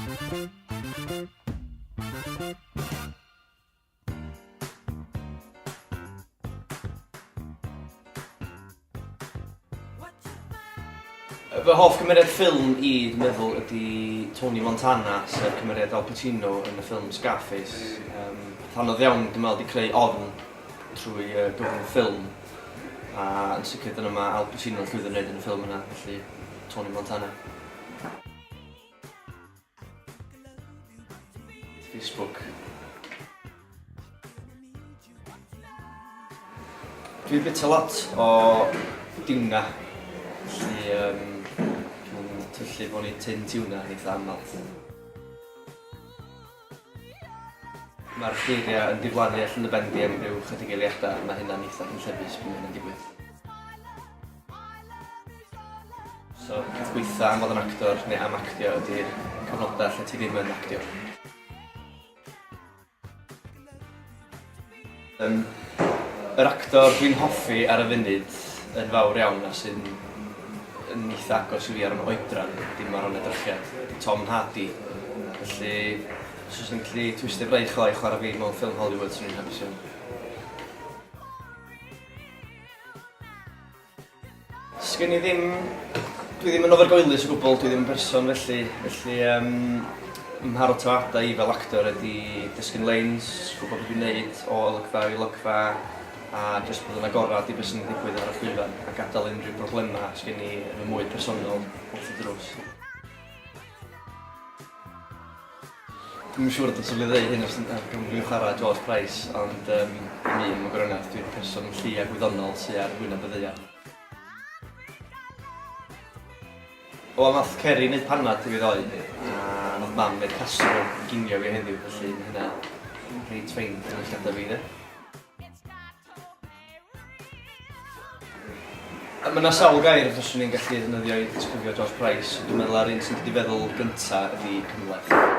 Fy hoff gymeriad ffilm i, dwi'n meddwl, ydy Tony Montana, sef cymeriad Al Pacino yn y ffilm Scarface. Yym, peth anodd iawn, dwi'n meddwl, 'di creu ofn trwy yy gyfrwng ffilm, a yn sicr dyna ma' Al Pacino yn llwyddo wneud yn y ffilm yna, felly Tony Montana. Facebook. Dwi'n bita lot o diwna, felly yym dwi'n tyllu fewn i tin tiwna yn eitha aml. Mae'r geiriau yn diflannu allan dy ben di am ryw chydig eiliadau, mae hynna'n eitha hunllefus pan mae hynna'n digwydd. So, peth gwaetha am fod yn actor neu am actio ydy'r cyfnodau lle ti ddim yn actio. Yym, yr actor dwi'n hoffi ar y funud yn fawr iawn a sy'n yn eitha agos i fi ar yn oedran, dim ar yn edrychiad, ydy Tom Hardy. Felly, os oes yn gallu twistio braich o i chwarae fi mewn ffilm Hollywood, swn i'n hapus iawn. Sgen i ddim... Dwi ddim yn ofergoelus o gwbl, dwi ddim yn berson felly, felly yym mharatoadau i fel actor ydi dysgu'n leins, gwbod be' dwi'n neud o olygfa i olygfa a jyst bod yn agorad i be' sy'n digwydd ar y llwyfan a gadal unrhyw broblema sgen i yn y mwy personol wrth y drws. Dwi'm yn siŵr os dylswn i ddeud hyn os yn yy pan dwi'n chwarae George Price ond yym i mi mewn gwirionedd dwi'n person lleia gwyddonol sy ar wyneb y ddaear. Wel nath Ceri neud panad i fi ddoe a nath mam neud casserole i ginio fi heddiw felly ma' hynna reit ffein yn y llygada fi 'de. A ma' 'na sawl gair fyswn i'n gallu ddefnyddio i ddisgrifio George Price, ond dwi'n meddwl a'r un sy'n dod i feddwl gynta ydi cymhleth.